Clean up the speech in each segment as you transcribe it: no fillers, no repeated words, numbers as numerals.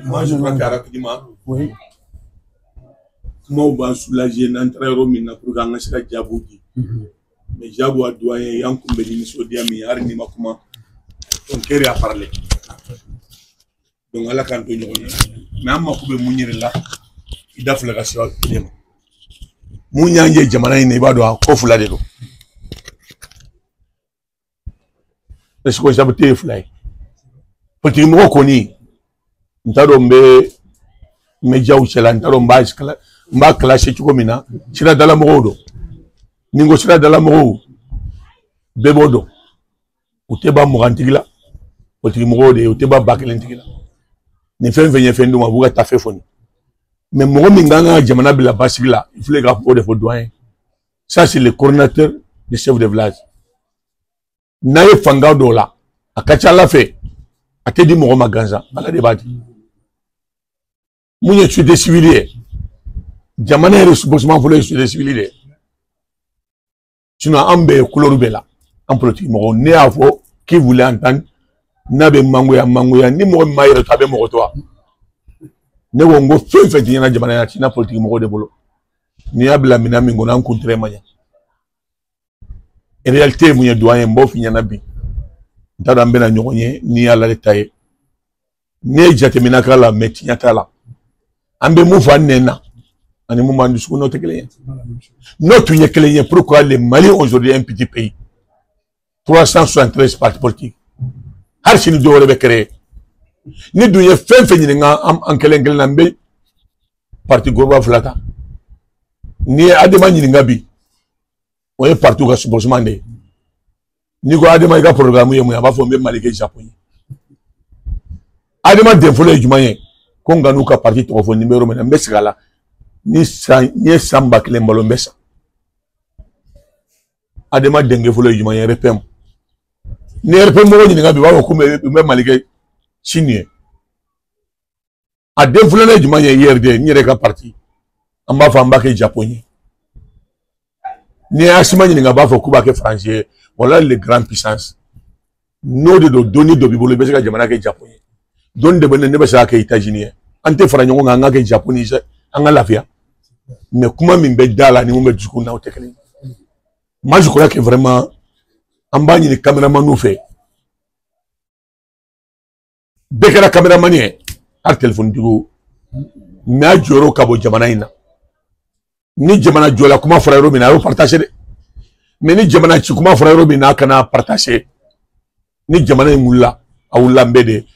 Moi, je crois que rapidement, Oui. Kumaw b'an soulager n'an taara yɔrɔ min na pour que an ka se ka jaabiw di. Mais jagoya doyen y'an kunbɛn ni nisɔndiya min ye, hali n'i ma kuma, ton cœur a parlé. Donc Ala k'an to ɲɔgɔn ye. Mais an mako bɛ mun yɛrɛ la, i da fila ka se kelen ma. Mun y'an ye jamana in na, i b'a dɔn a ko fila de don. Responsabilité ye fila ye. Politique mɔgɔ kɔni, n t'a dɔn n bɛ médiaw cɛla, n t'a dɔn n b'a classé cogo min na, siradalamɔgɔw don. Ni n ko siradalamɔgɔw, bɛɛ b'o dɔn. U tɛ ban 20 tigi la, politique mɔgɔw de ye, u tɛ ban 1000 tigi la. Nin fɛn fɛn ye fɛn d'u ma, u b'u ka tafe fɔ nin. Mais mɔgɔ min kan ka jamana bila basigi la, il faut ka o de fɔ doyen. Ça, c'est le coordinateur du chef de village. N'a ye fanga dɔw la, a ka ca Ala fɛ, a tɛ di mɔgɔ ma gansan, Ala de b'a di. Mun ye société civile ye, jamana yɛrɛ soubassement fɔlɔ ye société civile de ye. Sinon an bɛɛ ye couleur bɛɛ la, an politique mɔgɔw, ne y'a fɔ qui voulait entendre, n'a bɛ mangoya mangoya, ni mɔgɔ min m'a yɛrɛ to, a bɛ mɔgɔ to wa. Ne ko n ko fɛn fɛn ti ɲɛna jamana in na, a ti na politique mɔgɔw de bolo. N'i y'a bila minɛn min kɔnɔ, an kun tɛrɛ ma ɲɛ. Réalité ye mun ye doyen ye, n b'o f'i ɲɛna bi. N t'a dɔn an bɛna ɲɔgɔn ye ni y'Ala de ta ye. Ne ye jateminɛ k'a la, mais tiɲɛ t'a la. An bɛ mun fɔ an nɛn na ani mun b'an dusukun n'o tɛ kelen ye. N'o tun ye kelen ye, pourquoi le Mali aujourd'hui est un petit pays? 373 partis politiques. Hali sini dɔw wɛrɛ bɛ créer. Ni dun ye fɛn fɛn ɲininka an kelen kelen na, n bɛ parti goroba fila ta. N'i ye Adema ɲininka bi, o ye parti ka soubassement de ye. N'i ko Adema i ka programme ye mun ye, a b'a fɔ n bɛ Mali kɛ Japon ye. Adema den fɔlɔ ye jumɛn ye? Ko n ka n'u ka parti tɔgɔ fɔ, ni bɛ yɔrɔ min na, n bɛ segin a la. Ni san n ye san 1000 balo, n bɛ sa. Adema denkɛ fɔlɔ ye jumɛn ye? RPM. Ni RPM mɔgɔ ɲininka bi, u b'a fɔ ko n bɛ Mali kɛ Chine ye. A den filanan ye jumɛn ye? IRD, n yɛrɛ ka parti. An b'a fɔ an b'a kɛ Japon ye. N'i ye Asima ɲininka, a b'a fɔ k'u b'a kɛ Faransi ye. Voilà les grandes puissances. N'o de don, donni dɔ b'i bolo, i bɛ se ka jamana kɛ Japon ye. Donni de bɛ ne, ne bɛ se k'a kɛ États-Unis ye. An tɛ fara ɲɔgɔn kan, an ka kɛ Japon ye, an ka lafiya. Mais kuma min bɛ da la ni mun bɛ dusukun na, o tɛ kelen ye. Moi, je crois que vraiment, an b'a ɲini caméraman fɛ. Bɛɛ kɛra caméraman ye, hali téléphone tigiw. Mais a jɔyɔrɔ ka bon jamana in na. Ni jamana jɔla kuma fɔra yɔrɔ min na, a y'o partager dɛ. Mais ni jamana ci kuma fɔra yɔrɔ min na, a kana partager. Ni jamana in wulila, a wulila an bɛɛ de.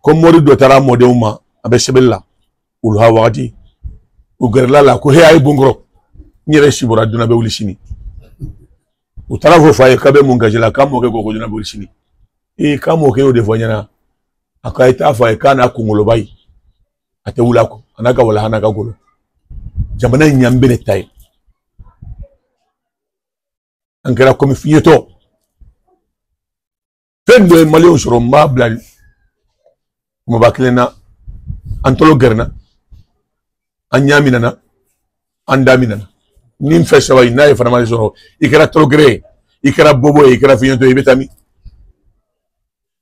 Ko mori dɔ taara mɔdenw ma, a bɛ sɛbɛnni la. Olu ha wagati. U gɛrɛla la ko he, a ye bon kɔrɔ. N yɛrɛ si bɔra, dunan bɛ wuli sini. U taara fɔ fa ye k'a bɛ mun gasi la, k'a mɔkɛ ko dunan bɛ wuli sini. Ee, k'a mɔkɛ y'o de fɔ ɲɛna. A ko a ye taa fɔ a ye k'a n'a kunkoloba ye. A tɛ wuli a kɔ, a n'a ka walaha n'a ka golo. Jamana in y'an bɛɛ de ta ye. An kɛra komi fiɲɛtɔ. Fɛn dɔ ye maliyɛnw sɔrɔ, n b'a bila kumaba kelen na, an tɔlɔ gɛrɛnna, an ɲa minɛna, an da minɛna. Ni n fɛ saba in n'a ye fana ma sɔrɔ, i kɛra tɔlɔgɛrɛ ye, i kɛra bobo ye, i kɛra fiɲɛtɔ ye, i bɛ taa min?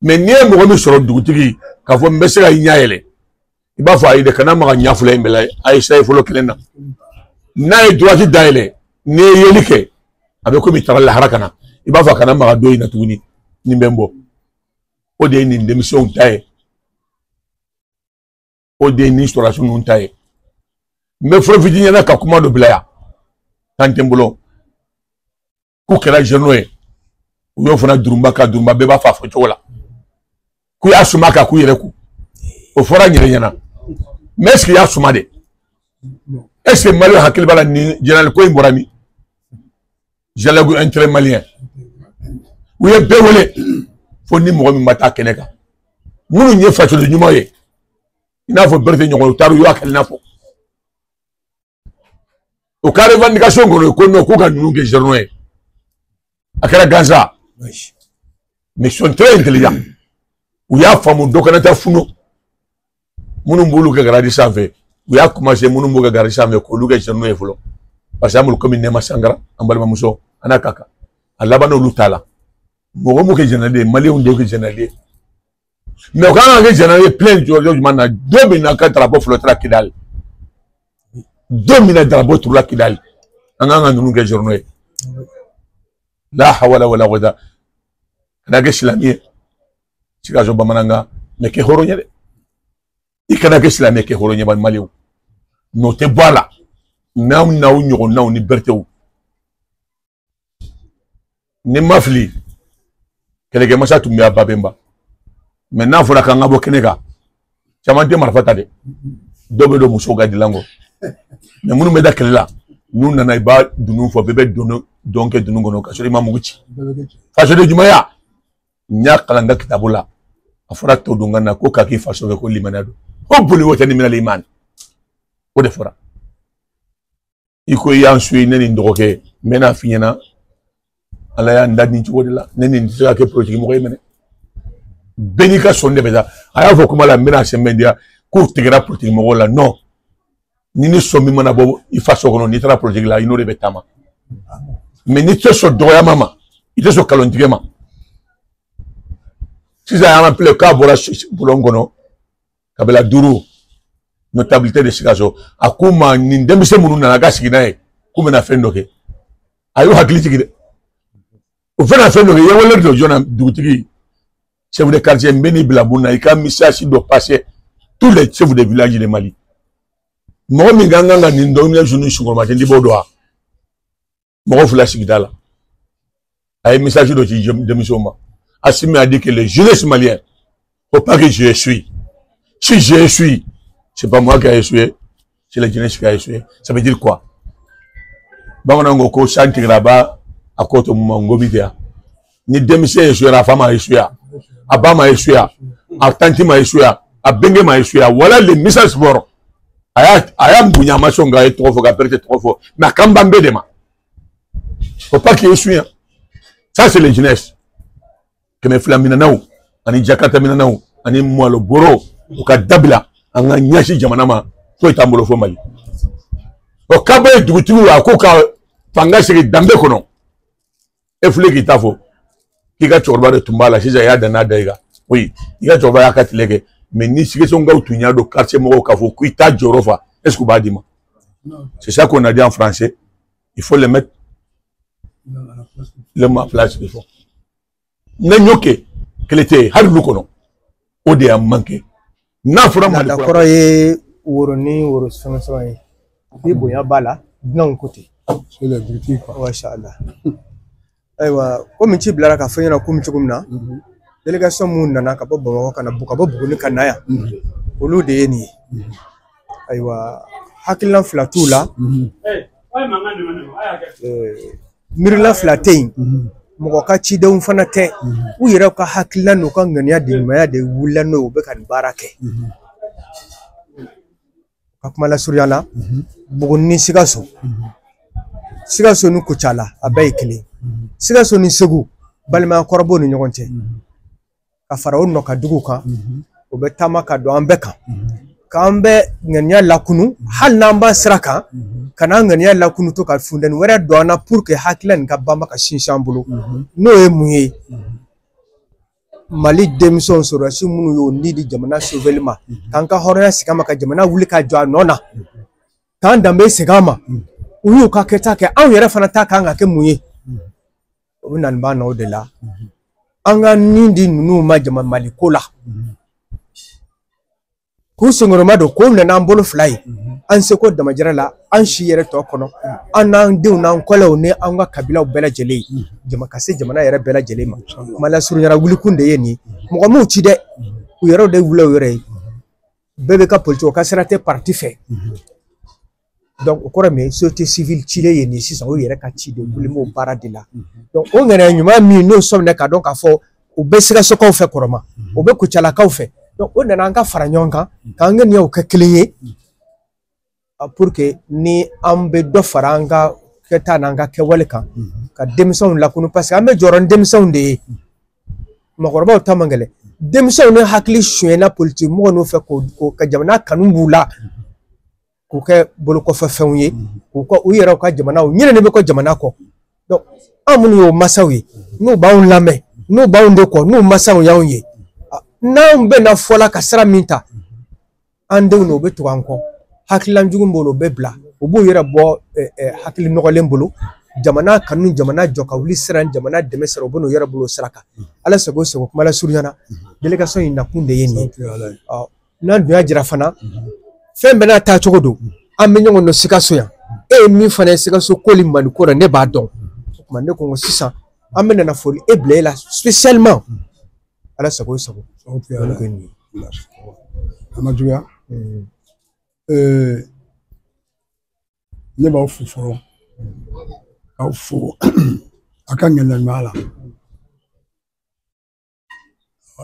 Mais n'i ye mɔgɔ min sɔrɔ dugutigi k'a fɔ n bɛ se ka i ɲɛ yɛlɛ, i b'a fɔ ayi dɛ, kana maga ɲɛ fila in bɛɛ la, a ye sira ye fɔlɔ kelen na. N'a ye droite dayɛlɛ, n'i ye yeli kɛ, a bɛ komi i taara lahara ka na, i b'a fɔ a kana maga dɔ in na tuguni, nin bɛ n bɔ. O de ye nin denmisɛnw ta ye. O de ye nin sɔrɔdasi ninnu ta ye. N bɛ fɔlɔ fitinin ɲɛna ka kuma dɔ bila yan. Tan tɛ n bolo. K'u kɛra jeune ye. U y'o fana durunba ka durunba, bɛɛ b'a fɔ a fɔ cogo la. K'u y'a suma ka k'u yɛrɛ kun. O fɔra n yɛrɛ ɲɛna. Mais est-ce qu'il y'a suma de? Est-ce que Mali hakili b'a la nin général ko in bɔra min? Dialogue inter-malien. U ye bɛɛ wele fo ni mɔgɔ min ma taa kɛnɛ kan. Minnu ye fasoden ɲuman ye, i n'a fɔ Berete ɲɔgɔn, u taara u y'a hakilina fɔ. O ka revendication kɔnɔ ko non, k'u ka ninnu kɛ généraux ye. A kɛra gansan. Mais ils sont très intelligents. U y'a faamu dɔ kana taa funu. Minnu b'olu kɛ garadi sanfɛ, u y'a commencé minnu b'o kɛ garadi sanfɛ k'olu kɛ généraux ye fɔlɔ. Parce que an bolo komi Nɛma Sankara, an balimamuso, an n'a ka kan. A laban n'olu t'a la. Mɔgɔ m'o kɛ général ye, maliyɛnw de y'o kɛ général ye. Mais o kan ka kɛ général ye plein jɔyɔrɔ jumɛn na? Don min na ka drapeau flottera Kidali, don min na drapeau turula Kidali, an kan ka ninnu kɛ généraux ye. La hawla wala quwwata. Kana kɛ silamɛ ye Sikaso bamanankan, mais kɛ hɔrɔn ye dɛ. I kana kɛ silamɛ, kɛ hɔrɔn ye. Maliyɛnw, mais o tɛ bɔ a la. N'aw n'aw ɲɔgɔnnaw ni Bertew, ni ma fili, kɛlɛkɛmasa tun bɛ a Babemba. Mais n'a fɔra k'an ka bɔ kɛnɛ kan, caman tɛ marifa ta dɛ, dɔw bɛ don musow ka dilan kɔ. Mais minnu bɛ da kɛlɛ la, n'u nana, i b'a dunun fɔ, bɛɛ bɛ don dɔn kɛ dunun kɔnɔ ka sɔrɔ i ma mugu ci. Fasoden ɲumanya, n y'a kalan n ka kitabu la, a fɔra todunkan na ko k'a k'i faso kɛ ko limaniya don ko boli o tɛ ni minɛli iman. O de fɔra i ko i y'an su ye. Ne ni n dɔgɔkɛ, n bɛna f'i ɲɛna, Ala y'an da nin cogo de la. Ne nin tɛ se ka kɛ politique mɔgɔ ye mɛnɛ. Bɛɛ n'i ka sɔn de bɛ taa. A y'a fɔ kuma la, n bɛna sɛmɛntiya k'u tigɛra politique mɔgɔw la. Non, ni sɔn min mana bɔ i faso kɔnɔ, n'i taara politique la, i n'o de bɛ taama. Mais n'i tɛ sɔn dɔgɔyama ma, i tɛ sɔn nkalontigɛ ma. Sisan an filɛ k'a bɔra bulon kɔnɔ, kabila duuru notabilité de Sikaso, a k'u ma nin denmisɛn minnu nana ka sigi n'a ye k'u bɛna fɛn dɔ kɛ, a y'u hakili jigin dɛ. O fana fɛn dɔ kɛ, i ye wele dɔ joona, dugutigi, chef de quartier, n bɛ n'i bila mun na, i ka message dɔ passer tous les chefs de village de Mali. Mɔgɔ min kan ka nin dɔn ni sunkɔrɔma tɛ b'o dɔn wa? Mɔgɔ fila sigida la, a ye message dɔ ci denmisɛnw ma. Assimi a dit que les jeunesses maliens, faut pas que je suis. Si je suis, c'est pas moi qui a échoué, c'est la jeunesse qui a échoué. Ça veut dire quoi? Bamananw ko ko san tigɛra ba a ko to mun ma ngomi tɛ yan. Ni denmisɛn échoué, a fa ma échoué, a ba ma échoué, a tanti ma échoué, a bɛnkɛ ma échoué. Voilà le message fort. A y'a bonya, a ma sɔn k'a ye tɔgɔ fɔ, ka Berete tɔgɔ fɔ, mais a kan b'an bɛɛ de ma. Faut pas qu'il échoue. Ça, c'est la jeunesse. 200 minɛnaw ani Jakarta minɛnaw ani malo boro, u ka dabila. An ka ɲɛsin jamana ma, foyi t'an bolo fo Mali. O kaba ye dugutigiw, a ko ka fanga segin danbe kɔnɔ. E filɛ k'i ta fɔ k'i ka cɛkɔrɔba de tun b'a la, sisan i y'a dan n'a da i kan. Oui, i ka cɛkɔrɔba y'a ka tile kɛ, mais ni Sikasokaw tun y'a dɔn, quartier mɔgɔw k'a fɔ k'i t'a jɔyɔrɔ fa, est ce que u b'a d'i ma? C'est ça qu'on a dit en français, il faut le mettre le mot place qu'il faut. N'an y'o kɛ, kɛlɛ tɛ yen hali olu kɔnɔ. O de y'an manqué n'a fɔra Mali Laada kɔrɔ ye woro ni woro sɔngɔ ye, ni bonya b'a la, dunanw ko ten. C'est les dugutigi quoi. Masha Allah. Ayiwa, komi ci bilara ka fɔ ɲɛna komi cogo min na, délégation mun nana ka bɔ Bamakɔ ka na, ka bɔ Buguni ka na yan, olu de ye nin ye. Ayiwa, hakilina fila t'u la, miirina fila tɛ yen, mɔgɔ ka cidenw fana tɛ. U yɛrɛ ka hakilina n'u ka ŋaniya de ɲumanya de wulila n'o ye, u bɛ ka nin baara kɛ. Ka kuma lasurunya la, Buguni ni Sikaso, Sikaso ni Kucala, a bɛɛ ye kelen. Sikaso ni Segu, balimaya kɔrɔ b'u ni ɲɔgɔn cɛ. Ka fara o nɔ ka dugu kan, o bɛ taama ka don an bɛɛ kan, k'an bɛ ŋaniya lakunu, hali n'an b'a sira kan, ka n'an ŋaniya lakunu to ka funteni wɛrɛ don an na pour que hakilina nin ka banba ka sinsin an bolo. N'o ye mun ye? Mali denmisɛnw, sɔrɔdasi minnu y'o ni di jamana sauveli ma, k'an ka hɔrɔnya segin an ma, ka jamana wuli ka jɔ a nɔ na, k'an danbe segin an ma, u y'u ka kɛta kɛ. Anw yɛrɛ fana ta kan ka kɛ mun ye? O bɛ na nin b'a nɔ de la, an ka nin di ninnu ma jama Mali ko la, k'u senkɔrɔma don, k'o minɛ n'an bolo fila ye, an seko damajira la, an si yɛrɛ tɔ kɔnɔ, an n'an denw n'an kɔlɛw ni an ka kabilaw bɛɛ lajɛlen ye, jama ka se jamana yɛrɛ bɛɛ lajɛlen ma. Kuma lasurunyara, wulikun de ye nin ye. Mɔgɔ m'u ci dɛ, u yɛrɛw de wuli u yɛrɛ ye. Bɛɛ bɛ ka politique, o ka sira tɛ parti fɛ. Donc o kɔrɔ min ye, société civile cilen ye nin ye sisan, o yɛrɛ ka ci de wuli m'o baara de la. Donc o ŋaniya ɲuman min n'o sɔminɛ k'a dɔn k'a fɔ u bɛ Sikasokaw fɛ kɔrɔma, u bɛ Kucalakaw fɛ, donc o nana an ka fara ɲɔgɔn kan k'an ŋaniyaw kɛ kelen ye, pour que ni an bɛ dɔ fara an ka kɛta n'an ka kɛwale kan, ka denmisɛnw lakunu, parce que an bɛ jɔrɔ ni denmisɛnw de ye. Mɔgɔkɔrɔbaw ta man gɛlɛn, denmisɛnw ni hakili sonyɛna politique mɔgɔ n'u fɛ, k'o ka jamana kanu b'u la, k'u kɛ bolokɔfɛ fɛnw ye, k'u ka u yɛrɛw ka jamanaw ɲinɛ bɛ kɔ jamana kɔ. Donc an minnu y'o masaw ye, n'u b'anw lamɛn, n'u b'anw de kɔ, n'u masaw y'anw ye, N'anw bɛna fɔla ka sira min ta, an denw n'o bɛ tugu an kɔ. Hakilila jugu b'o la, o bɛ bila. U b'u yɛrɛ bɔ hakili nɔgɔlen bolo. Jamana kanu, jamana jɔ ka wuli sira, jamana dɛmɛ sira, u bɛ n'u yɛrɛ bolo sira kan. Ala sago sago, kuma lasurunya na, délégation in nakun de ye nin ye. Ɔ, n'an dun y'a jira fana, fɛn bɛɛ n'a taacogo don. An bɛ ɲɔgɔn dɔn Sikaso yan. E ye min fana ye Sikaso ko ni Maliko la, ne b'a dɔn. O tuma ne ko n ko sisan an bɛ nana foli e bila e la spécialement. Ala sago sago. Ko ye nin ye. A ma juguya. Ne b'aw fo fɔlɔ, k'aw fo a ka ŋaniya ɲuman la.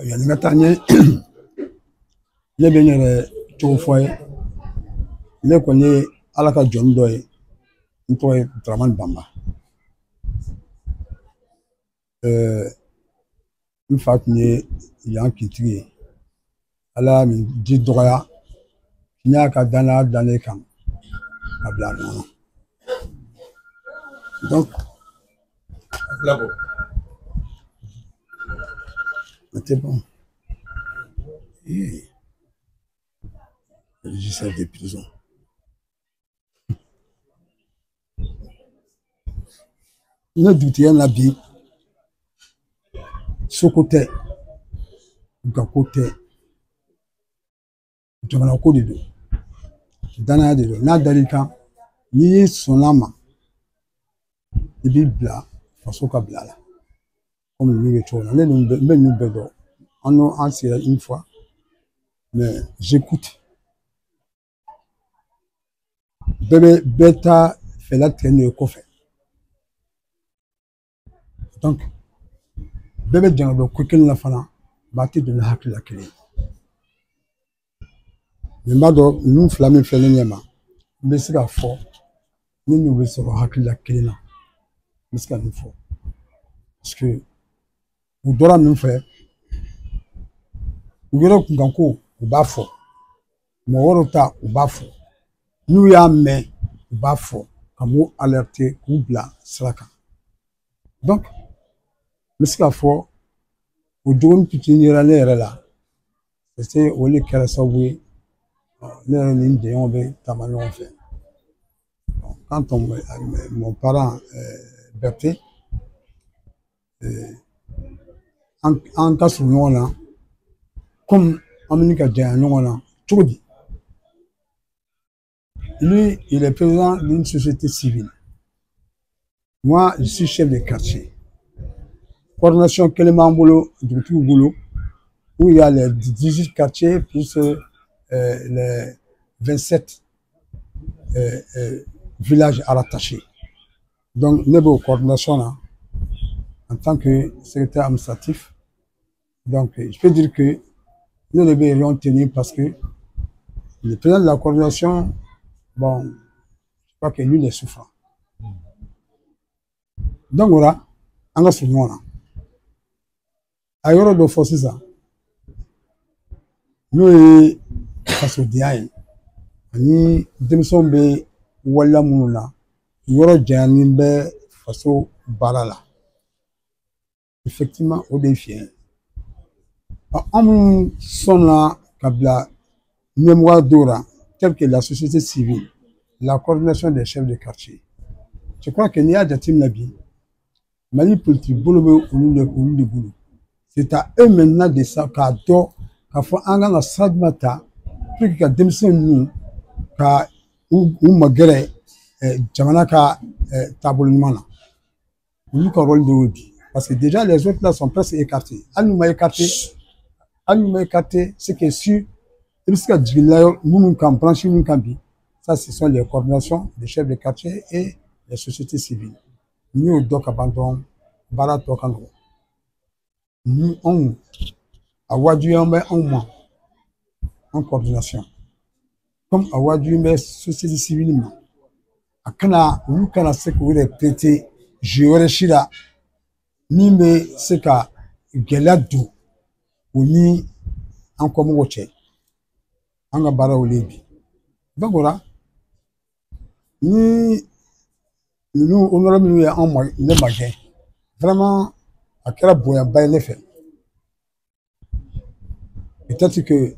Yanni n ka taa ɲɛ, ne bɛ n yɛrɛ cogo fɔ a ye. Ne kɔni ye Ala ka jɔn dɔ ye. N tɔgɔ ye Dramane Banba. N fa tun ye yan kintigi ye. Ala y'a min ji dɔgɔya, n y'a ka danaya da ne kan ka bila a nɔ na. Donc, c'est bon. Eh, régisseur de prison. Ne dugutigiya la bi, soko tɛ, gako tɛ, jamana ko de don, danaya de don. N'a dar'i kan, n'i ye sɔnn'a ma, i b'i bila faso ka bila la. Komi ninnu bɛ cogo min na, ne ninnu bɛɛ, n bɛ ninnu bɛɛ dɔn. An n'o an sigira une fois, mais j'écoute. Bɛɛ bɛ bɛɛ ta fɛla tigɛ n'o ye kɔfɛ. Donc bɛɛ bɛ jɛn ka don ko kelen na fana, maa tɛ don ni hakilila kelen ye. Mais n b'a dɔn ninnu fila min filɛ ne ɲɛ ma, n bɛ se k'a fɔ ne n'u bɛ sɔrɔ hakilila kelen na. N bɛ se ka nin fɔ parce que u dɔra min fɛ, u yɛrɛ kunkanko u b'a fɔ, mɔgɔ wɛrɛw ta u b'a fɔ, n'u y'a mɛn u b'a fɔ ka m'u alerter k'u bila sira kan. Donc n bɛ se k'a fɔ o jogo fitinin yera ne yɛrɛ la, parce o de kɛra sababu ye ne yɛrɛ ni n jɛɲɔgɔn bɛ taama ɲɔgɔn fɛ. Quand on, mon parent Berthé, an ka surun ɲɔgɔn na, comme an bɛ ka janya ɲɔgɔn na cogo di? Lui, il est président d'une société civile. Moi, je suis chef de quartier. Coordination kelen b'an bolo, dugutigiw bolo, où il y a les 18 quartiers plus les 27 villages rattachés. Donc, ne b'o coordination na en tant que secrétaire administratif. Donc, je peux dire que ne de bɛ réunion tenir parce que le président de la coordination, bon, je crois que lui, il est souffrant. Donc, o la, an ka surun ɲɔgɔn na. A yɔrɔ dɔ fɔ sisan, n'o ye fasodenya ye, ani denmisɛnw bɛ waleya minnu na, yɔrɔ janyalen bɛ faso baara la. Effectivement, o de ye fiɲɛ ye. An minnu sɔnna ka bila ɲɛmɔgɔya dɔw la, tel que la société civile, la coordination des chefs de quartier. Je crois que n'i y'a jateminɛ bi, Mali politique bolo bɛ olu de bolo. C'est à eux maintenant de sa k'a dɔn k'a fɔ an kan ka sira jumɛn ta pour que ka denmisɛn ninnu ka u magɛrɛ jamana ka taabolo ɲuman na. Olu ka rôle de y'o bi. Parce que déjà les autres là sont presque écartés. Hali n'u ma écarté, hali n'u ma écarté, c'est que sûr, i bɛ se ka jigin la minnu kan, branche minnu kan bi, ça ce sont les coordinations des chefs de quartier et les sociétés civiles. N'i y'o dɔn ka ban dɔrɔn, baara tɔ ka nɔgɔn. Ni anw a wajibiya bɛ anw ma en coordination, comme a wajibi bɛ société civile ma, a kana olu kana se k'u yɛrɛ prêter jeu wɛrɛ si la min bɛ se ka gɛlɛya don u ni an kɔmɔgɔw cɛ. An ka baara y'o de ye bi. Donc o la, ni ninnu honorable minnu ye anw ma ne magɛn, vraiment a kɛra bonyaba ye ne fɛ. Peut-être que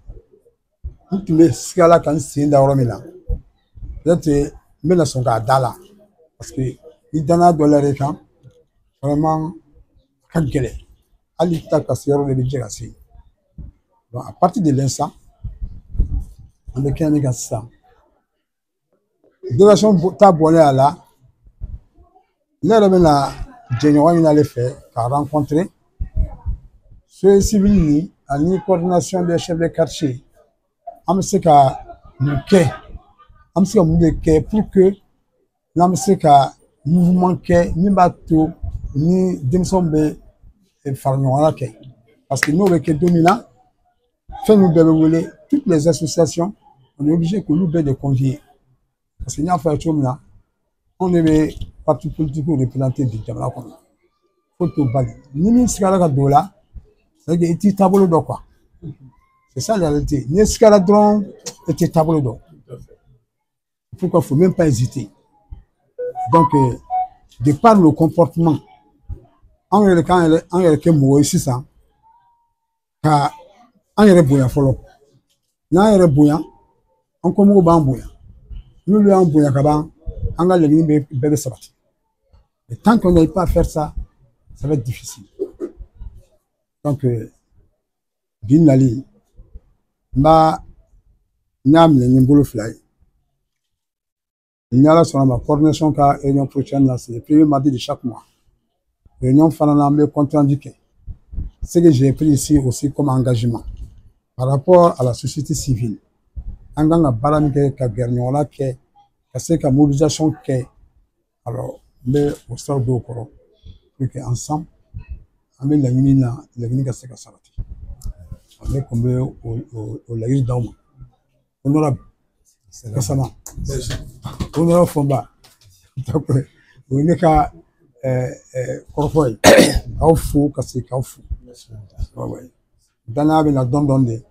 n tun bɛ siga la ka n sen da yɔrɔ min na, peut-être n bɛna sɔn k'a da la, parce que ni danaya dɔ la i kan, vraiment a ka gɛlɛn, hali i ta ka se yɔrɔ dɔ i bɛ jɛ ka se. Donc à partir de l'instant an bɛ kɛnɛ min kan sisan, délégation ta bɔlen a la, ne yɛrɛ bɛna jɛɲɔgɔn ɲini ale fɛ k'a rencontrer, société civile ni ani coordination des chefs de quartier. An bɛ se ka mun kɛ, an bɛ se ka mun de kɛ pour que n'an bɛ se ka mouvement kɛ min b'a to ni denmisɛnw bɛ fara ɲɔgɔnna kɛ, parce que n'o bɛ kɛ don min na, fɛn ninnu bɛɛ bɛ wele, toutes les associations, on est obligé k'olu bɛɛ de convier, parce que n y'a fɔ a ye cogo min na, anw de bɛ parti politique représenter bi jamana kɔnɔ. Foyi t'o bali ni min sigara ka don o la, c'est à dire i t'i taabolo dɔn quoi, c'est ça la réalité. N'i ye sigara dɔrɔn, e t'i taabolo dɔn. Pourquoi faut même pas hésiter. Donc de par le comportement, anw yɛrɛ k'an yɛrɛ an yɛrɛ kɛ mɔgɔ ye sisan ka an yɛrɛ bonya fɔlɔ. N'an yɛrɛ bonya, an kɔmɔgɔw b'an bonya. N'olu y'an bonya ka ban, an ka laɲini bɛɛ bɛ sabati. Et tant qu'on n'arrive pas à faire ça, ça va être difficile. Donc bi nali n b'a n y'a minɛ ni n bolo fila ye. Ni Ala sɔnna ma, coordination ka réunion prochaine na, c'est le premier mardi de chaque mois. Réunion fana na, an bɛ compte rendu kɛ. Ce que j'ai pris ici aussi comme engagement par rapport à la société civile, an kan ka baara min kɛ ka gɛrɛ ɲɔgɔnna kɛ ka se ka mobilisation kɛ, alors n bɛ o siraw dɔw kɔrɔ pour que ensemble an bɛ laɲini na, laɲini ka se ka sabati. Ne kun bɛ o laɲini d'aw ma. Honorable Gassama, honorable Fɔnba, o ye ne ka kɔrɔfɔ ye k'aw fo ka segin k'aw fo. Danaya bɛ na dɔɔnin dɔɔnin de.